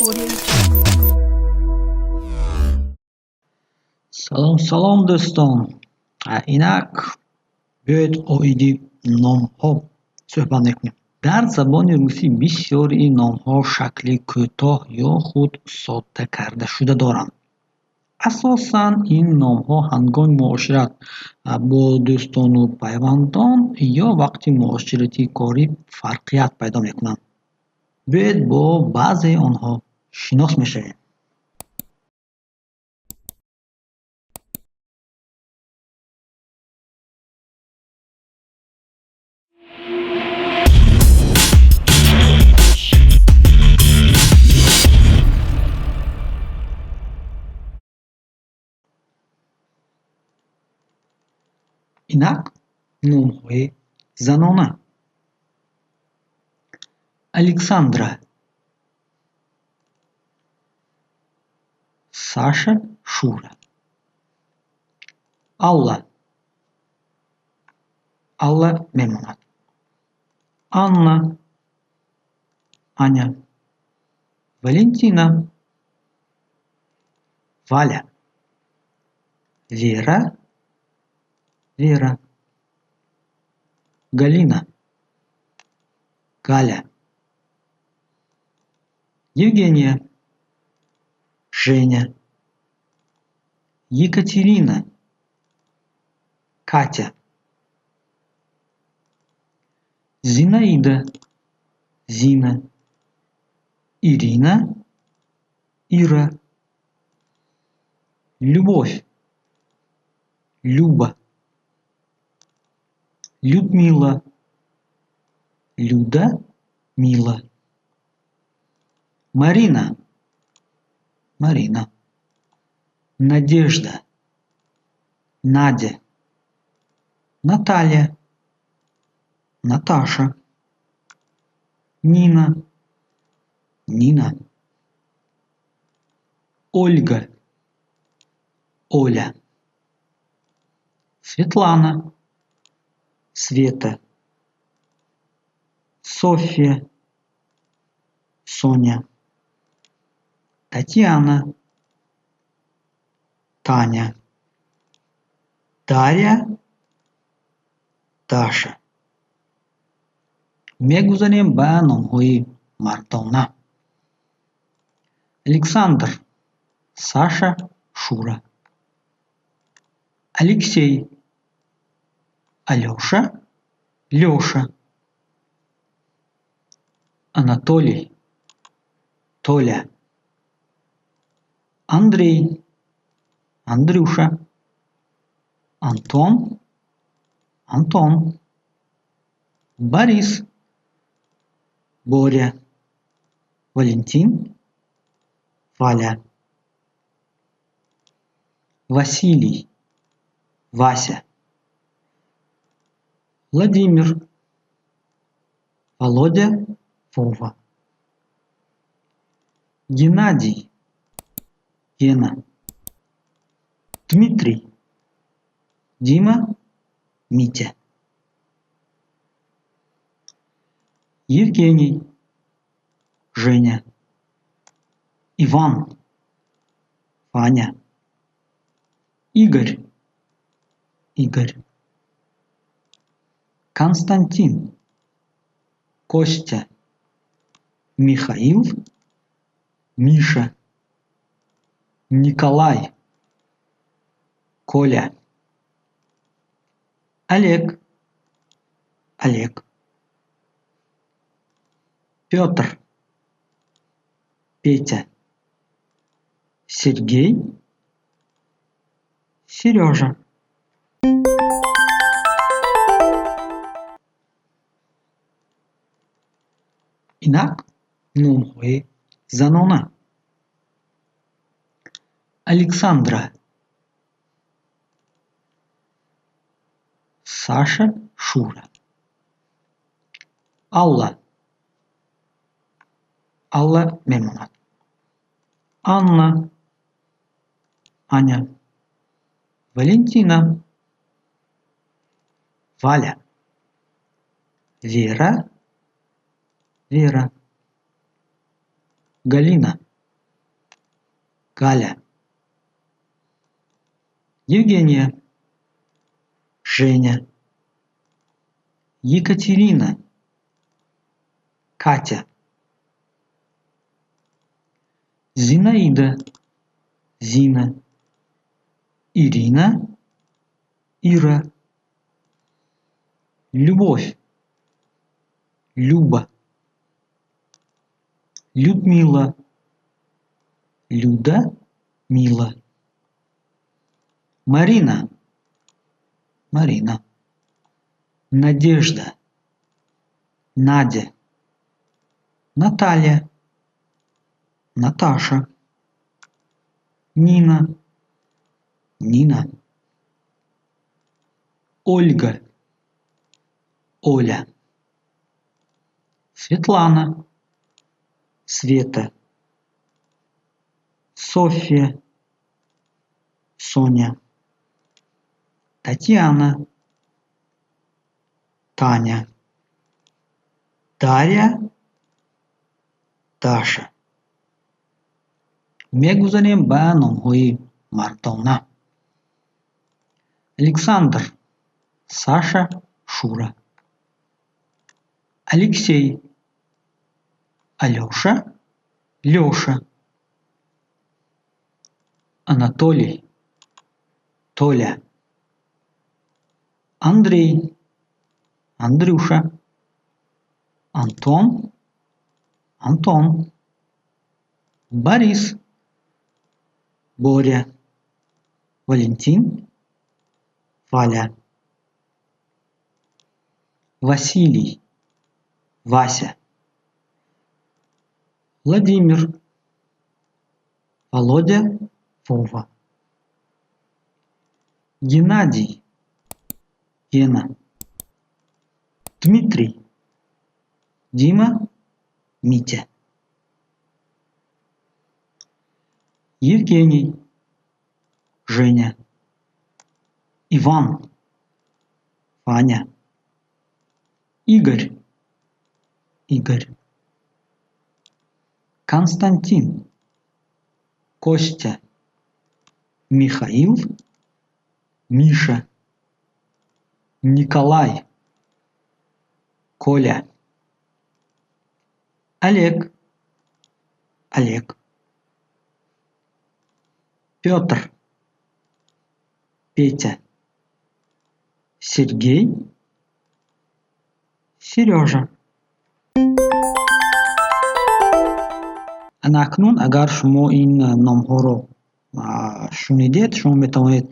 Audio Jungle. Салом, салом, дӯстон! Инак биёед, оиди номҳо суҳбат мекунем. Дар забони русӣ бисёри номҳо шакли кӯтоҳ ё худ содда кардашуда доранд. Асосан ин номҳо ҳангоми муошират бо дӯстону пайвандон ё вақти муоширати корӣ фарқият пайдо мекунанд. Биёед, бо баъзеи онҳо шинос мешавем. Инак номҳои занона: Александра, Саша, Шура, Алла, Алла мемонад, Анна, Аня, Валентина, Валя, Вера, Вера, Галина, Галя, Евгения, Женя, Екатерина, Катя, Зинаида, Зина, Ирина, Ира, Любовь, Люба, Людмила, Люда, Мила, Марина, Марина, Надежда, Надя, Наталья, Наташа, Нина, Нина, Ольга, Оля, Светлана, Света, Софья, Соня, Татьяна, Таня, Дарья, Даша. Мегузарем ба номҳои мардона: Александр, Саша, Шура, Алексей, Алёша, Лёша, Анатолий, Толя, Андрей, Андрюша, Антон, Антон, Борис, Боря, Валентин, Валя, Василий, Вася, Владимир, Володя, Вова, Геннадий, Гена, Дмитрий, Дима, Митя, Евгений, Женя, Иван, Ваня, Игорь, Игорь, Константин, Костя, Михаил, Миша, Николай, Коля, Олег, Олег, Петр, Петя, Сергей, Сережа. Инак номҳои занона: Александра, Саша, Шура, Алла, Алла мемонад, Анна, Аня, Валентина, Валя, Вера, Вера, Галина, Галя. Евгения, Женя. Екатерина, Катя. Зинаида, Зина. Ирина, Ира. Любовь, Люба. Людмила, Люда, Мила. Марина, Марина. Надежда, Надя. Наталья, Наташа. Нина, Нина. Ольга, Оля. Светлана, Света. Софья, Соня. Татьяна, Таня. Дарья, Даша. Мегузарем ба номҳои мардона: Александр, Саша, Шура. Алексей, Алёша, Лёша. Анатолий, Толя. Андрей, Андрюша. Антон, Антон. Борис, Боря. Валентин, Валя. Василий, Вася. Владимир, Володя, Вова. Геннадий, Гена. Дмитрий, Дима, Митя. Евгений, Женя. Иван, Ваня. Игорь, Игорь. Константин, Костя. Михаил, Миша. Николай, Коля. Олег, Олег. Пётр, Петя. Сергей, Серёжа. Ана акнун, агар шумо ин номҳоро шунидед, шумо метавонед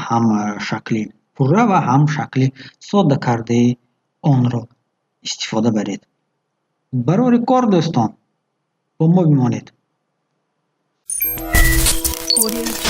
ҳам шакли пурра ва ҳам шакли содда кардаи онро истифода баред. Барори кор, дӯстон, бо мо бимонед. Audio.